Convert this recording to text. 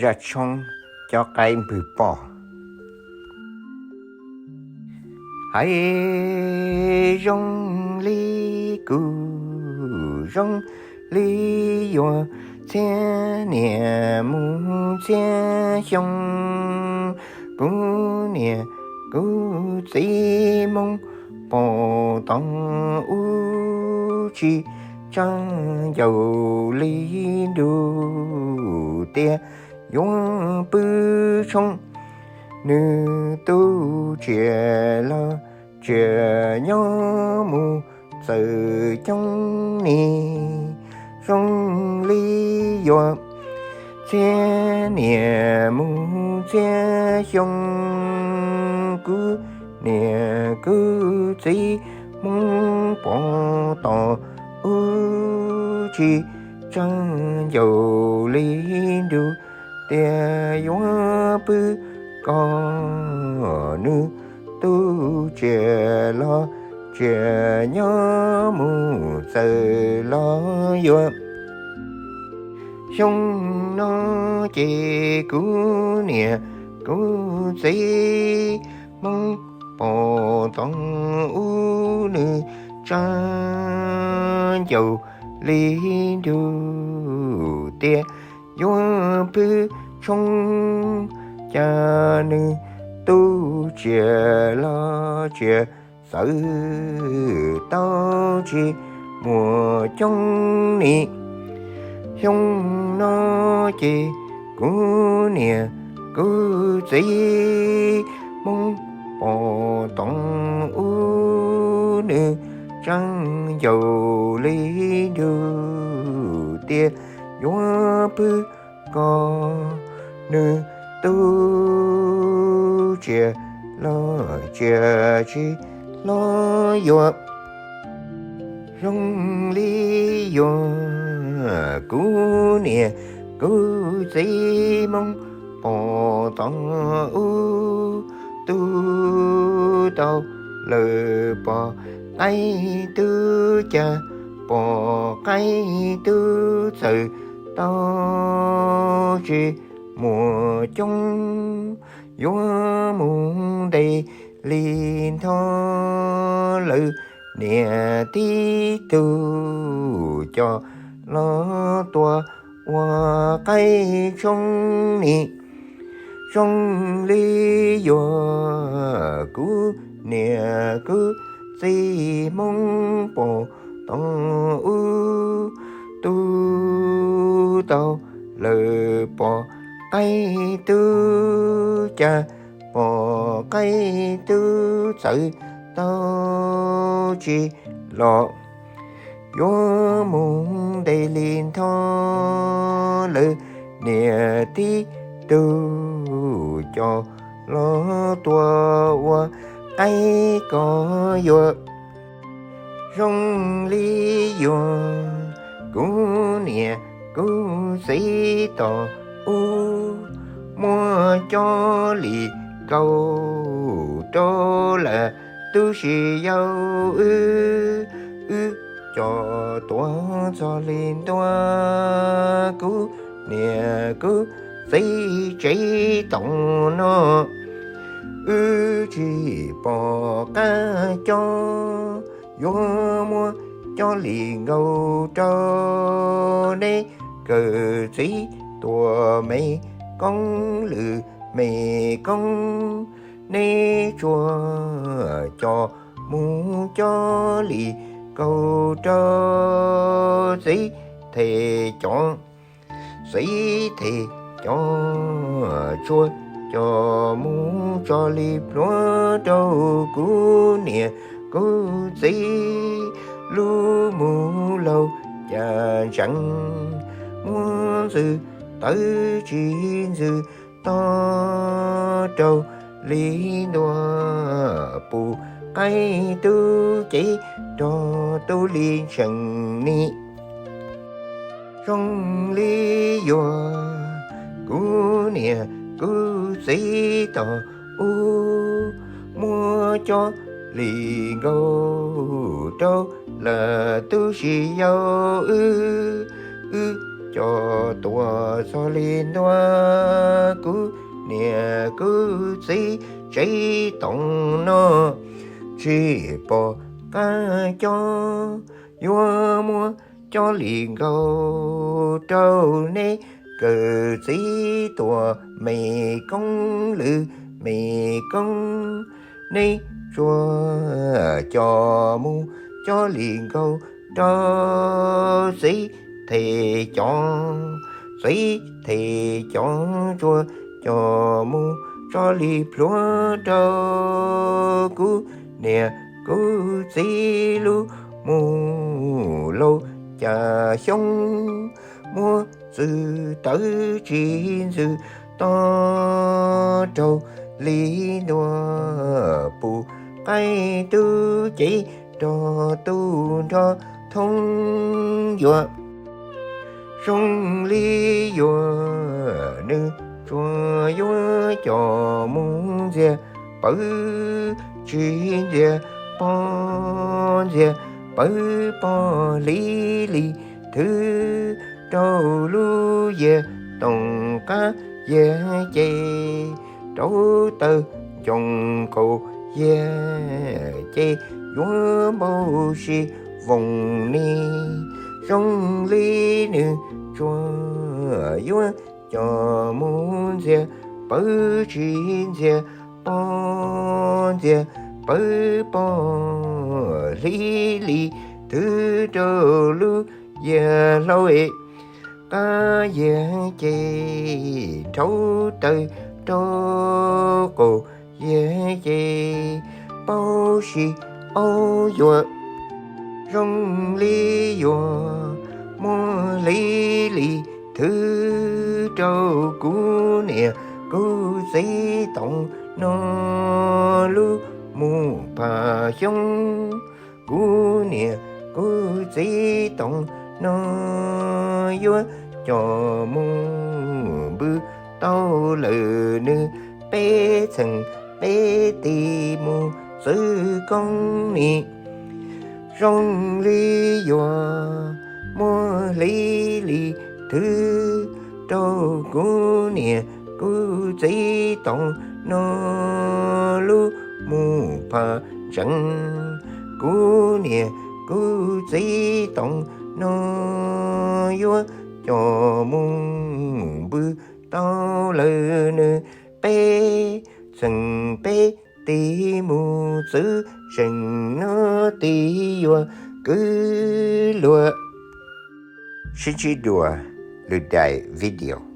Zaj tshoob cov qaib npwg poj. Hais zoo li kuv zoo li yuav txhiab niam mus txhiab xyoo, kuv niam kuv txiv Hmoob pom tau ub tsis tsav ncauj li nruj tias yuav pw tshoob, nws tu tsiaj los tsiaj nyob mus txawm coob ni, zoo li yuav txhiab niam mus txhiab xyoo, kuv niam kuv txiv Hmoob pom tau ub tsis tsav ncauj li nruj tias yuav pw kom nws tu tsiaj los tsiaj nyob mus txawm los yuav. Xyoo no ces kuv niam kuv txiv Hmoob pom tau ub nws tsav ncauj li nruj tias yuav pw tshoob, cas nws tu tsiaj los tsiaj txawm tau tsis muaj coob ni. Xyoo no ces kuv niam kuv txiv Hmoob pom tau ub nws tsav ncauj li nruj tias yuav pw kom nws tu tsiaj los tsiaj tsis hlob yuav. Zoo li yuav kuv niam kuv txiv Hmoob pom tau ub tu tau lawm pom qaib tub cas, pom qaib tub txawm tau tsis muaj coob, yuav mus ntes li ntho lawm niam tib tug coj los tua ua qaib tshoob ni. Zoo li yuav kuv niam kuv txiv Hmoob pom tau ub tu tau lawm pom qaib tub cas, pom qaib tub txawm tau tsis los, yuav mus ntes li ntho lawm niam tib tug coj los tua ua qaib kom yuav. Zoo li yuav kuv niam kuv txiv tom ub muab cov li nkaus rau lawm tub si yau wb, wb coj tuaj txog li ntua kuv niam kuv txiv tsev tom no, wb tsis pom qab coj, yuav muab cov li nkaus rau neb kawm txiv tuam me koob lwm me koob, neb tsuas coj mus cov li nkaus rau txiv them cov, txiv them cov tsuas coj mus tso li pluav rau kuv niam kuv txiv lub mus laug cas ntsees, muab ntxwg tawv tsis ntxwg to rau li ntua pus qaib tub cev rog tub li ntsees ni. Zoo li yuav kuv niam kuv txiv tom ub muab cov li nkaus rau lawm tub si yau wb, wb cov tuaj txog li ntua, kuv niam kuv txiv tsev toom no, tsis pom qab coj, yuav muab coj li nkaug rau neb. Kawm txiv tuaj me koob lwm me koob, neb tsuas coj mus coj li nkaug rau txiv them cov, txiv them cov tsuas coj mus tso li plhuav rau kuv niam kuv txiv lub mus laus cas xyoob, muab txwv tawv tsis ntxws to raug li ntua, pum qaib tub cev rog tub nrog thoob yuav. Zoo li yuav nws tsuas yuav coj mus ntxias pawv, tsis ntxias pog, ntxias pawv pog hli li thwv rau lub yias toom qab yias ces, rau taw ncoo qaum yias ces yuav npau si voos ni. Zoo li nws tsuas yuav coj mus ntxias pawv, tsis ntxias pog, ntxias pawv pog hli li thwv rau lub yias hlau es, qab yias ces nrhau taw rau qaum yias ces, npau si aub yuav. Zoo li yuav muab hli li thwv rau kuv niam kuv txiv toom no lub mus phaj xyoob. Kuv niam kuv txiv toom no yuav coj mus npws tau lawm nws peb txheem peb tis mus txwv koob ni. Zoo li yuav muab hli li thwv rau kuv niam kuv txiv toom no lub mus phaj ntseev. Kuv niam kuv txiv toom no yuav coj mus npws tau lawm nws peb txheem peb tis mus txwv seem no tis yuav kwv luag. Sib ntsib dua lwm daim video.